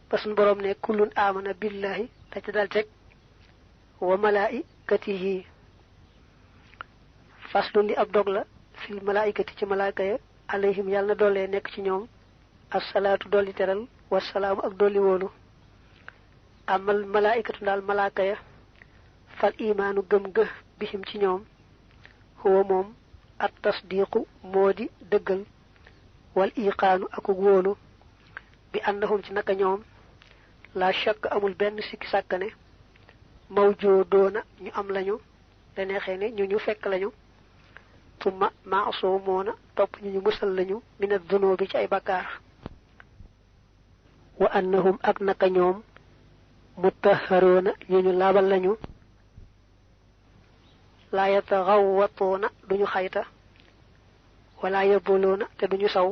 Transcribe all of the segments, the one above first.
ba sun borom ne kullun amana billahi ta ci dal tek wa malaikatihi faslun li ab dog la fil malaikati ci malaaka ya alayhim yàlla na doole nekk ci ñoom assalaatu dolli teral wasalaamu ak dolli wóolu amal malaikatu daal malaaka ya fal imaanu gëm ga bihim ci ñoom huwa moom at tasdiqu moo di dëggal wal iqaanu ak wóolu bi annahum ci naka ñoom la shakk amul benn sikki sàkkane mawjoodoona ñu am lañu da neexee ne ñu fekk lañu tumma maasoomoona topp ñu musal lañu min ad-dunubi ci ay bakkaar wa annahum ak naka ñoom mutahharoona ñu laabal lañu la yataghawwatuna duñu xayta wala yabuluna te duñu saw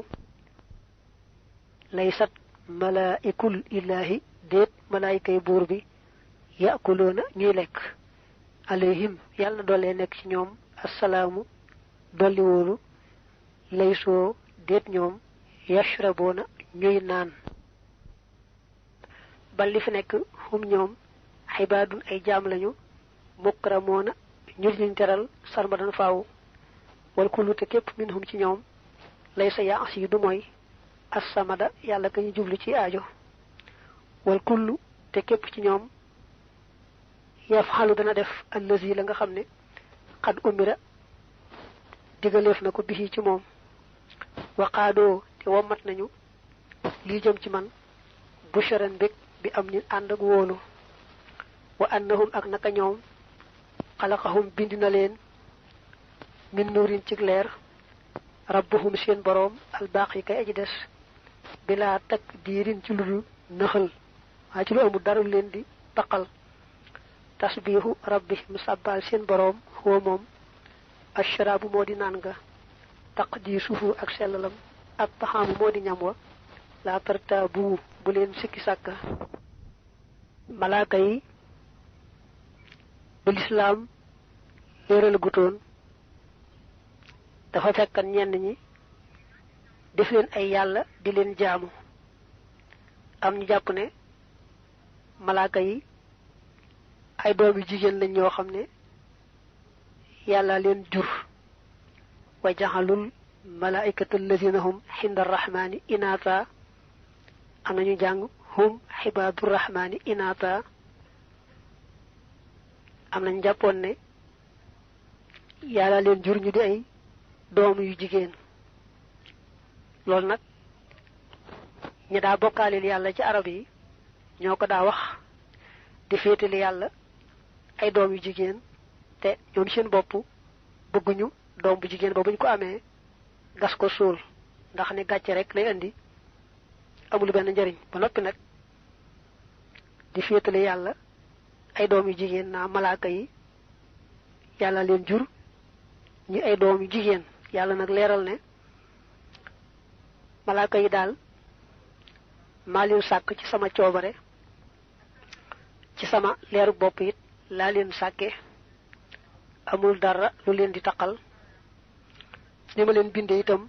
laysat malaikul ilahi deet malaikay buur bi yaakuluna ñuy lekk alayhim yàlla doole nekk ci ñoom assalaamu dolli wóolu laysoo deet ñoom yashrabuna ñuy naan bal li fi nekk hum ñoom xibaadun ay jaam lañu mukramoona ñu teral sarmadan faaw wal kullu te képp minhum ci ñoom laysa yaasi du mooy as-samada yàlla ka ñu jublu ci aajo wal kullu te képp ci ñoom yafxalu dana def allazi la nga xam ne xad umira digaleef na ko bihi ci moom waqaadoo te wommat nañu lii jëm ci man busharan bég bi am ni ànd ak wóolu wa annahum ak naka ñoom xalaqahum bind na leen min nuurin ci leer rabbuhum seen boroom albaqi kay aji des bila takdiirin ci ludul nëxal waa ci lu amul dara leen di taqal tasbihu rabbihim sabbal seen boroom huwa moom ashraabu moo di naan nga taqdiisuhu ak sellalam ak taxaamu moo di ñam wa la tartaabu bu leen sikki sàkka malaaka yi bu lislaam leeral gutoon dafa fekkan ñenn ñi def leen ay yàlla di leen jaamu am ñu jàpp ne malaaka yi ay doomi jigéen lañ ñoo xam ne yàlla leen jur wa jaxalul malaikatu allazina hum xinda arrahmani inaata am nañu jàng hum xibaadu rahmani inaata am nañ jàppoon ne yàlla leen jur ñu di ay doom yu jigéen loolu nag ñi daa bokkaalil yàlla ci arab yi ñoo ko daa wax di féetali yàlla ay doom yu jigéen te ñoom seen bopp bëgguñu doom bu jigéen ba buñ ko amee gas ko suul ndax ne gàcce rek lay indi amul benn njariñ ba noppi nag di féetali yàlla ay doom yu jigéen naa malaaka yi yàlla leen jur ñu ay doom yu jigéen yàlla nag leeral ne malaaka yi daal maa leen sàkk ci sama coobare ci sama leeru bopp it laa leen sàkke amul dara lu leen di taqal ni ma leen bindee itam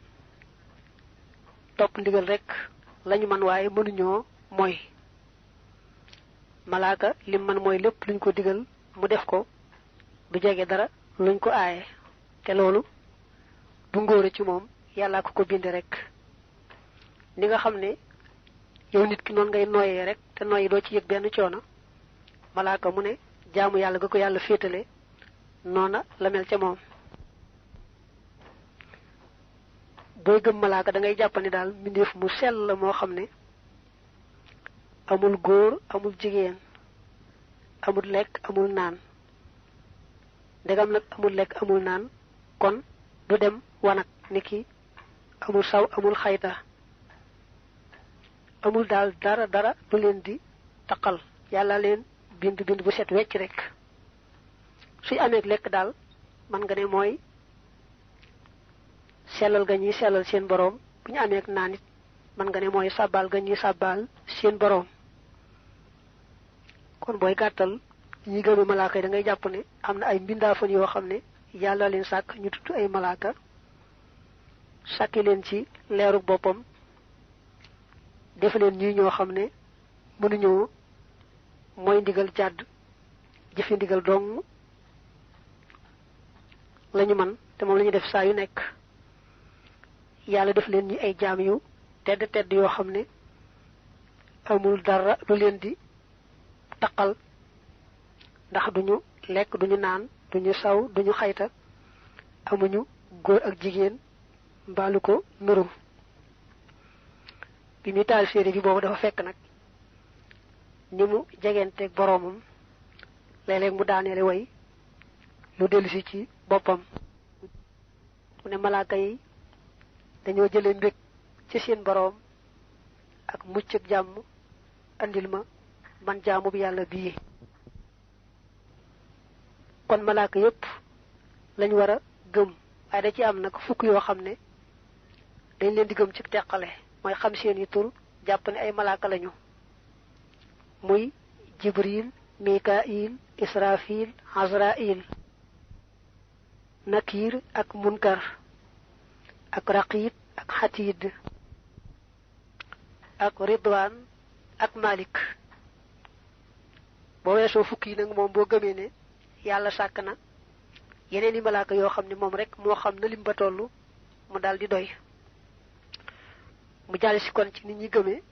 topp ndigal rek lañu man waaye mënuñoo mooy malaaka lim man mooy lépp luñ ko digal mu def ko du jege dara luñ ko aaye te loolu du ngóore ci moom yàllaa ko binde rek ni nga xam ne yow nit ki noonu ngay nooyee rek te nooyi doo ci yëg benn coono malaaka mu ne jaamu yàlla ga ko yàlla féetale noona la mel ca moom booy gëm malaaka da ngay jàpp ne daal mbindeef mu sell la moo xam ne amul góor amul jigéen amul lekk amul naan ndegam nag amul lekk amul naan kon du dem wanag niki amul saw amul xayta amul daal dara du leen di taqal yàlla leen bind bu set wecc rek suy amee lekk daal man nga ne mooy sellal ga ñuy sellal seen boroom bu ñu amee naan it man nga ne mooy sàbbaal ga ñuy sàbbaal seen boroom kon booy gàttal ñi gëme malaaka yi da ngay jàpp ne am na ay mbindaafan yoo xam ne yàlla leen sàkk ñu tudd ay malaaka sàkki leen ci leeru boppam def leen ñii ñoo xam ne mënuñoo mooy ndigal jàdd jëfe ndigal dong lañu man te moom lañu def saa yu nekk yàlla def leen ñi ay jaam yu tedd tedd yoo xam ne amul dara lu leen di taqal ndax duñu lekk duñu naan duñu saw duñu xayta amuñu góor ak jigéen mbaalu ko nuru bi muy taal séeré bi boobu dafa fekk nag ni mu jegeenteeg boroomam léeg-léeg mu daaneele way lu dellusi ci boppam mu ne malaaka yi dañoo jëlee mbég ci seen boroom ak mucc ak jàmm andil ma man jaamu bi yàlla bii kon malaaka yépp lañ war a gëm waaye da ci am nag fukk yoo xam ne dañ leen di gëm ci teqale mooy xam seen yi tur jàpp ne ay malaaka lañu muy jibril mikail israfil azrail nakir ak munkar ak raqib ak xatiid ak ridwan ak malik boo weesoo fukk yi nag moom boo gëmee ne yàlla sàkk na yeneen i malaaka yoo xam ne moom rek moo xam na lim ba toll mu daal di doy mu jàll si kon ci nit ñi gëmee